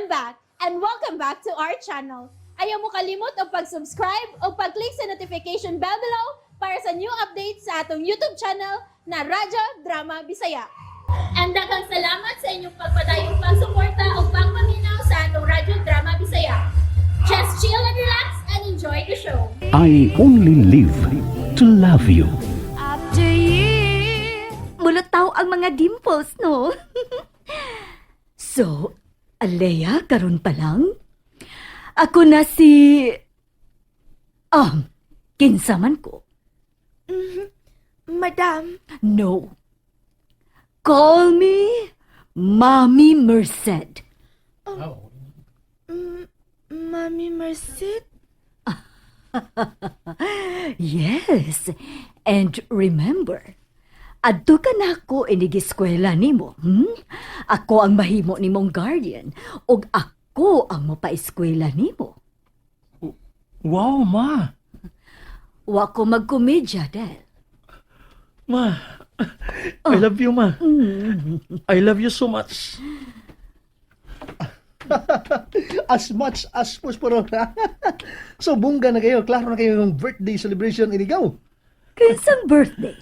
I'm back and welcome back to our channel. Ayaw mo kalimot og pag-subscribe o pag-click sa notification bell below para sa new updates sa atong YouTube channel na Radyo Drama Bisaya. And daghang salamat sa inyong pagpadayong pagsuporta o pagpaminaw sa atong Radyo Drama Bisaya. Just chill and relax and enjoy the show. I only live to love you. After years. Mulutaw ang mga dimples, no? So, Alea, karon pa lang? Ako na si... Kinsa man ko. Madam, No. Call me Mommy Merced. Mami Merced? Yes. And remember, adto ka na ako inigiskwela nimo. Ako ang mahimo nimong guardian ug ako ang mapaeskwela nimo. Wow, ma. Wa ko magkomedya, Del. Ma. I love you, ma. I love you so much. As much as possible. So bongga na kayo, klaro na kayo yung birthday celebration inigaw. Kinsang birthday?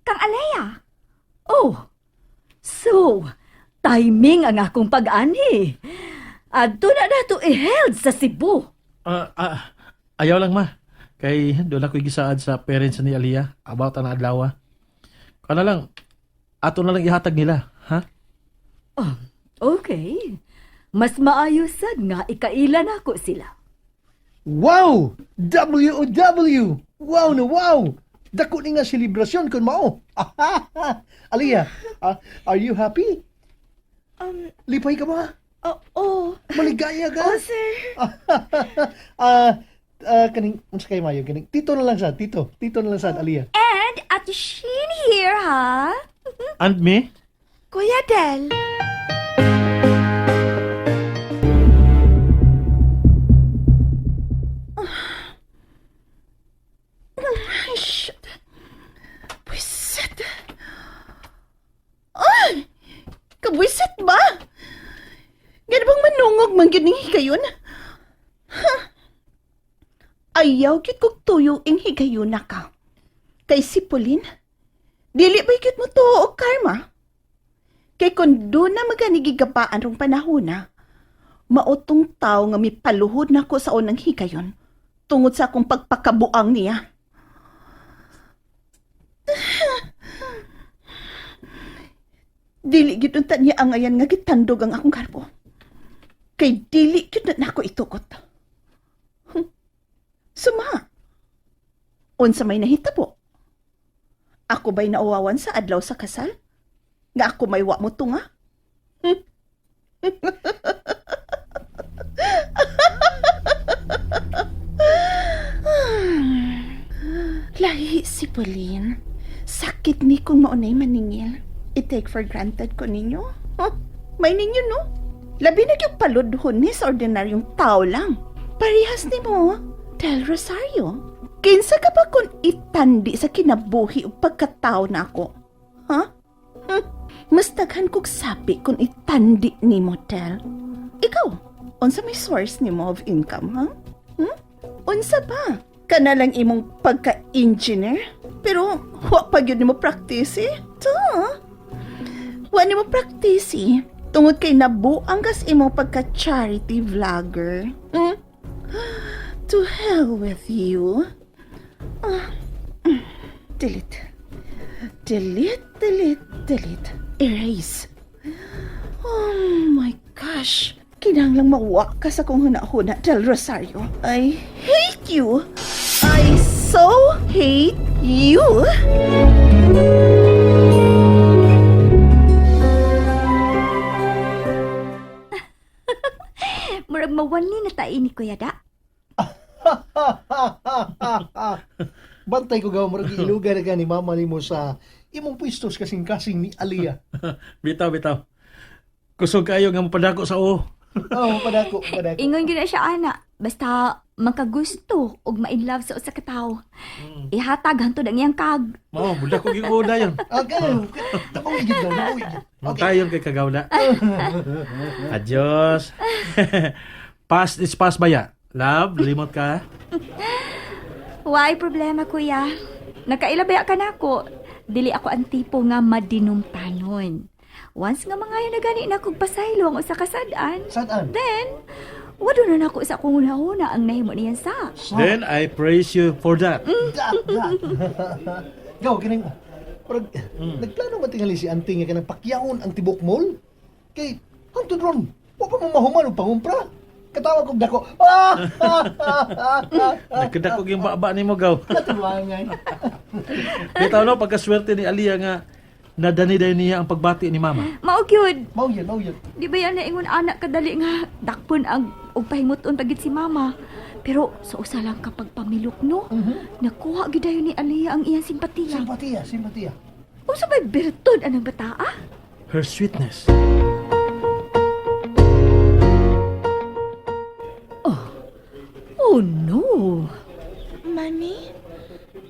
Kang Alea. Oh, so, timing ang akong pag-anhi. Adto na nato i-held sa Cebu. Ayaw lang, ma. Kay doon ako gisaad sa parents ni Aliyah about ang adlaw. Kana lang, ato na lang ihatag nila, ha? Oh, okay. Mas maayo sad nga ikaila nako sila. Wow! W-O-W! Wow na wow! Dako ni nga selebrasyon kun mao. Aliyah, are you happy? Lipay ka ba? Oo. Maligaya ka? Oh, sir. Kaning unsa kay mayo kaning tito na lang sad, tito. Tito na lang sad, Aliyah. And Ate Sheen here, ha? And me? Kuya Del. Ay, shit. Buisit. Ay! Kabuisit ba? Gano bang manungog man gyud ning higayon? Ha? Ayaw gyud kog tuyo ing higayon na ka. Kay si Pauline, dili ba gyud mo tuo og karma? Kay kung doon na maganigigabaan rong panahon na, mautong tao nga mipaluhod na ko sa unang higayon tungod sa akong pagpakabuang niya. Dili gyud unta niya angayan nga gitandog ang akong karbo. Kay dili gyud na nako itukot. Suma. Unsa may nahitabo? Ako ba'y nauwawan sa adlaw sa kasal? Nga ako may wa mo tunga? Lahi si Pauline. Sakit ni kung maunay maningil. I-take for granted ko ninyo. Huh? May ninyo, no? Labi na yung paludhon ni sa ordinaryong tao lang. Parehas ni mo, Del Rosario. Kinsa ka ba kung itandi sa kinabuhi o pagkatao na ako? Ha? Mas daghan kog sabi kung itandi ni mo, Del. Ikaw, unsa may source ni mo of income, ha? Unsa ba? Kana lang imong pagka-engineer? Pero wa pa gyud nimo practice eh. Ta. Wa nimo practice eh. Tungod kay nabuang kas imong pagka-charity vlogger. To hell with you. Delete. Delete, delete, delete. Erase. Oh my gosh. Kinahanglang mawa ka sa kong huna-huna, Del Rosario. I hate you. I so hate you. Murag mawali na tayo ni Kuya Da. Bantay ko gaw murag iluga na ka ni mama nimo sa imong pwesto sa kasing-kasing ni Aliyah. Bitaw, bitaw. Kusog kayo nga mapadako sa o. Oh, padako, padako. Ingon gyud na siya, ana. Basta makagusto og ma-inlove sa usa ka tawo. Ihatag hantod ang iyang kag. Mao, budak ko giguna yun. Okay. Dako gid daw, dako gid. Magtayon kay kagawla. Adios. Past is past baya. Love, limot ka. Why problema, kuya? Nakailabaya ka na ako. Dili ako ang tipo nga madinumtanon. Once nga mangayo na gani na kog pasaylo ang usa ka sad-an, Sad-an. then wado na nako sa akong una-una ang nahimo niyan sa. Then I praise you for that. That, that. Gaw, kining, parang, nagplano ba tingali si auntie nga kanang pakyaon ang tibok mall? Kay, hangtod ron, wa pa mo mahuman og pangumpra. Katawa kog dako. Ah! Nagkadakog yung baba ni mo, gaw. Katuwangan. Bitaw no, pagkaswerte ni Aliyah nga nadani dayon niya ang pagbati ni Mama. Mao gyud. Mao yun, mao yun. Di ba yan naingon anak kadali nga dakpon ang og pahimuton pagid si mama. Pero sa usa lang kapag pamilok no, nakuha gyud dayon ni Aliyah ang iyang simpatiya. Simpatiya, simpatiya. Unsa may bertud anang bataa? Her sweetness. Oh no. Mami,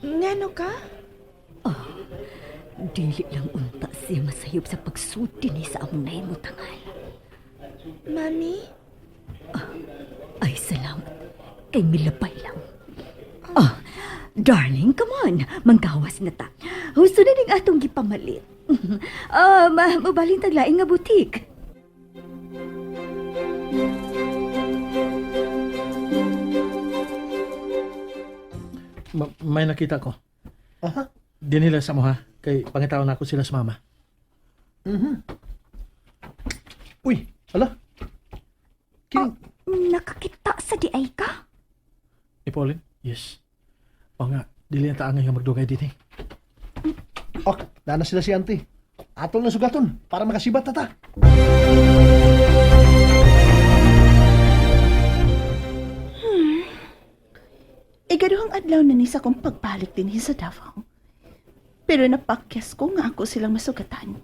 ngano ka? Dili lang unta siya masayop sa pagsulti ni sa among nahimutangan. Mami? Ay, salamat. Kay milabay lang. Ah, darling, come on. Manggawas na ta. Husto na ning atong gipamalit. Ah, mabalin taglaing nga butik. May nakita ko. Aha. Di nila sa mo ha. Kay pangitaon na ako sila sa mama. Uy, hala. Kining, Nakakita sa di ay ka? Ni Pauline? Yes. O nga, dili na taangay nga magdugay din eh. ok, nana sila si auntie. Atol na sugaton para makasibat na ta. Ikaduhang adlaw na ni sa kong pagbalik din sa Davao. Pero napakyas ko nga ako silang masugatan.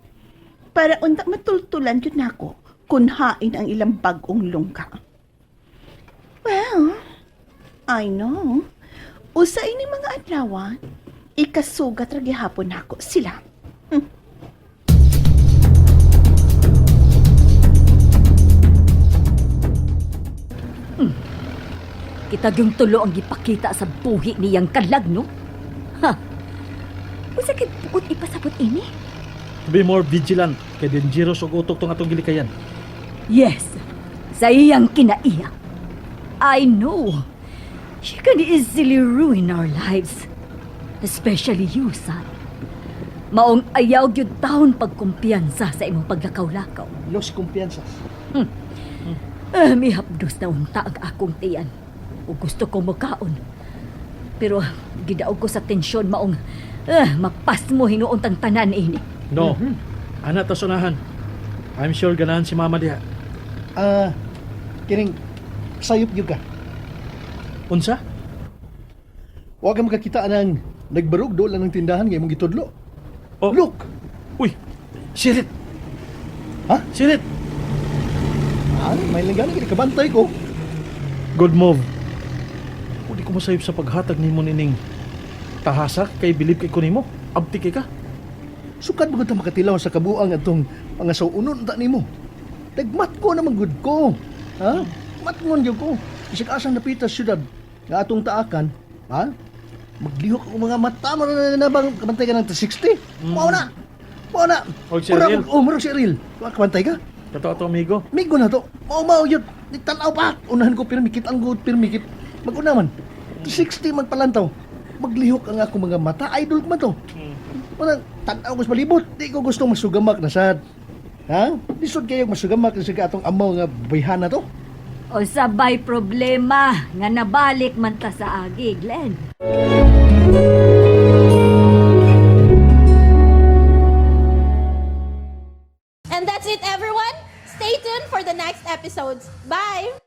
Para unta matultulan yun nako kung hain ang ilang bagong lungka. Well, I know. Usa ini mga adlawan, ikasugat ra gihapon nako sila. Kita yung tulo ang gipakita sa buhi niyang kalag, no? Ha? Unsa kay buot ipasabot ini? To be more vigilant kay dangerous og utok tong atong gilikayan. Yes, sa iyang kinaiya. I know. She can easily ruin our lives. Especially you, son. Maong ayaw gyud taon pagkumpiyansa sa imong paglakaw-lakaw. Los kumpiyansas. Ah, mihapdos na unta ang akong tiyan. O gusto ko mukaon. Pero gidaog ko sa tensyon maong mapasmo hinuon tang tanan ini. No. Ana ta sunahan. I'm sure ganahan si mama diha. Ah, kining, sayop yun ka. Unsa? Wa ka makakita ng nagbarog doon lang ng tindahan nga imong gitudlo. Oh. Look! Uy, sirit. Ha? Sirit. Ah, may lang gani kabantay ko. Good move. Udi ko masayop sa paghatag nimo nining tahasak kay bilib kay ko nimo. Abti kay ka. Sukad mo ta makatilaw sa kabuang atong mga saunon ta nimo. Nagmat ko naman gud ko. Ha? Matngon gyud ko. Bisag asang napita syudad nga atong taakan, ha? Maglihok ako mga mata mo na, na bang kabantay ka ng 60. Mao na. Mao na. Og si Murag- Ariel. Oh, murag si Ariel. Kabantay ka? Kato ato amigo. Migo na to. Mao mao yun. Nagtanaw pa. Unahan ko pirmikit ang good pirmikit. Maguna man. 60 man palantaw. Maglihok ang ako mga mata. Idol ko man to. Unang tanaw ko sa palibot. Di ko gusto masugamak na sad. Ha? Lisod kayo masugamak na sa atong amaw nga bayhana to. O sabay problema nga nabalik man ta sa agi, Glenn. And that's it, everyone. Stay tuned for the next episodes. Bye!